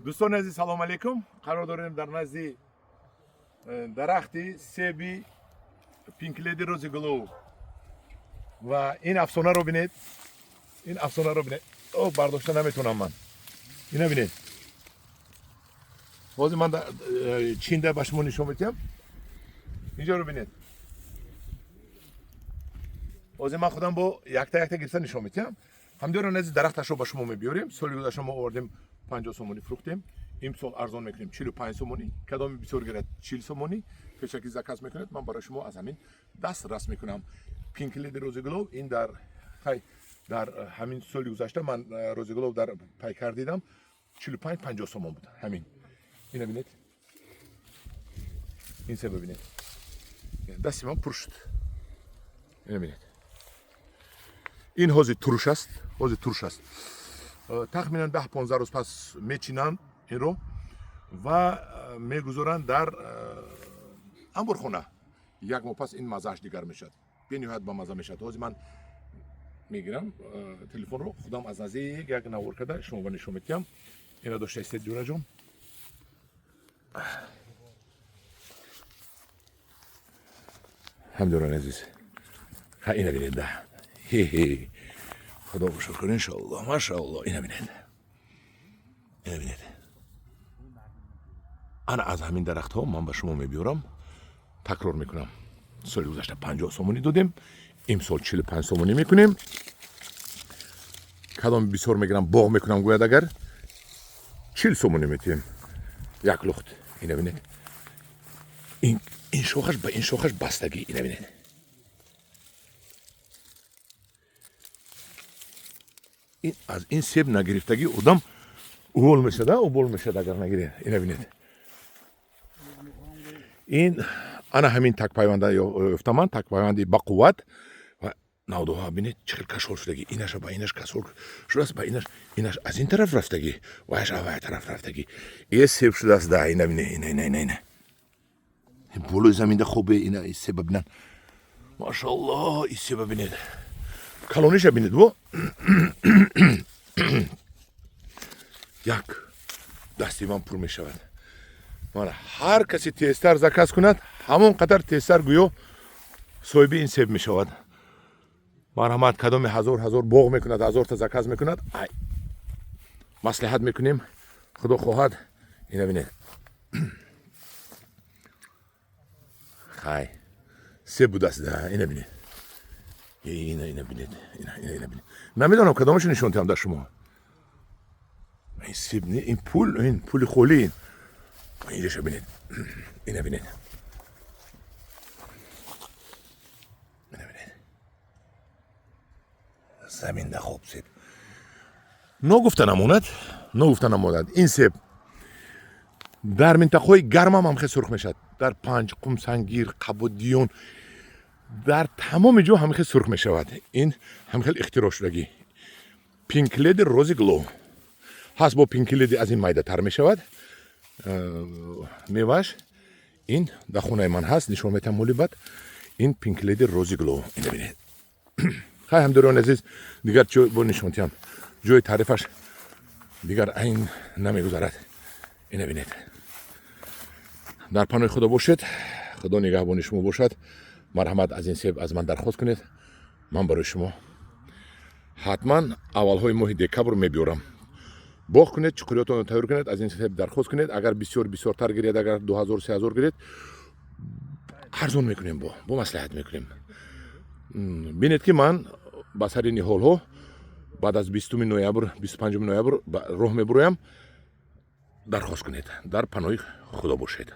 Дӯстони азиз, салом алейкум. Қарор дорем дар назди дарахти себи Pink Lady Rosy Glow ва ин афсонаро бинед, ин афсонаро бинед. О, бардошта наметавонам ман. Ина бинед. Ҳозир ман чинда ба шумо нишон медиҳам. Инҷоро бинед. Ҳозир ман худам бо якта якта гирифта нишон медиҳам. Ҳамдиёро назди дарахташро ба шумо мебиёрем. Соли гузашта мо овардем, 50 сомонӣ фурӯхтем. Имсол арзон мекунем, 45 сомонӣ. Кадоми бисёр гирад, 40 сомонӣ. Пешакӣ заказ мекунед, ман барои шумо аз ҳамин даст раст мекунам. Pink Lady Rosy Glow ин дар хай дар ҳамин соли гузашта ман Rosy Glow дар пайкар дидам, 45 50 сомон буд. Ҳамин. Ина бинед. Ин себа бинед. Дасти ман пур шуд. Ина бинед. Ин ҳозир туруш аст, ҳозир туруш аст. Тахминан 10-15 рӯз пас мечинанд инро ва мегузоранд дар анборхона. Як моҳ пас ин маззааш дигар мешавад, бениҳоят ба мазза мешавад. Ҳозир ман мегирам телефонро, худам аз наздик як навор карда шумо ба нишон медиҳам. Ина дошта истед, ҷураҷон. Ҳамдиёрони азиз, ҳа, ина бинед да. Хе-хе. Худо бошукр, иншоалло, машаалло. Ина бинед, ина бинед. Ана аз ҳамин дарахтҳо ман ба шумо мебиёрам. Такрор мекунам, соли гузашта 50 сомонӣ додем, имсол 45 сомонӣ мекунем. Кадом бисёр мегирам, боғ мекунам гӯяд, агар 40 сомонӣ метиҳем як лухт. Ина бинед, ин шохаш ба ин шохаш бастагӣ. Ина бинед, ин аз ин себ нагирифтагӣ одам увол мешад, увол мешад, агар нагиред. Ина бинед, ин ана ҳамин такпайванда ёфтаман, такпайванди бақувват ва навдоҳа. Бинед, чӣ хел кашол шудагӣ. Инаша ба инаш касол шудааст, ба инаш, инаш аз ин тараф рафтагӣ, ваяш авай тараф рафтагӣ. Е, себ шудааст да. Ина бине, ина, ина, ина, ина болои заминда хобе. Ина себа бинан, машалло. И себа бинед, калониша бинед. Во, як дасти ман пур мешавад. Мана, ҳар касе тезтар заказ кунад, ҳамон қадар тезтар гӯё соҳиби ин себ мешавад. Марҳамат, кадоме ҳазор ҳазор боғ мекунад, ҳазорта заказ мекунад, ай маслиҳат мекунем, худо хоҳад. Ина бинед, хай, себ будааст. Ина бинед, ина, ина бинед, ина, ина, ина бинед. Намедонам, кадомашо нишон диҳам дар шумо. Ин себ не, ин пул, ин пули холӣ. Ин инҷаша бинед, ина бинед, ина бинед, заминда хоб себ. Ногуфта намонад, ногуфта намонад, ин себ дар минтақаҳои гармам ҳам хел сурх мешавад. Дар Панҷ, Қумсангир, Қабудиён, дар тамоми ҷо ҳам хел сурх мешавад. Ин ҳам хел ихтироъ шудагӣ Pink Lady Rosy Glow ҳаст. Бо Pink Lady аз ин майдатар мешавад меваш. Ин дар хонаи ман ҳаст, нишон метиҳам моли бад. Ин Pink Lady Rosy Glow, ина бинед. Хай, ҳамдиёрони азиз, дигар чӣ бо нишон диҳам? Ҷои таърифаш дигар айн намегузарад. Ина бинед. Дар паноҳи Худо бошед, Худо нигаҳбони шумо бошад. Марҳамат, аз ин себ аз ман дархост кунед, ман барои шумо ҳатман аввалҳои моҳи декабр мебиёрам. Боғ кунед, чуқуриётонро тайёр кунед, аз ин себ дархост кунед. Агар бисёр бисёртар гиред, агар 2000, 3000 гиред, арзон мекунем, бо маслиҳат мекунем. Бинед, ки ман ба сари ниҳолҳо баъд аз 20 ноябр, 25 ноябр роҳ мебуроям. Дархост кунед. Дар паноҳи Худо бошед.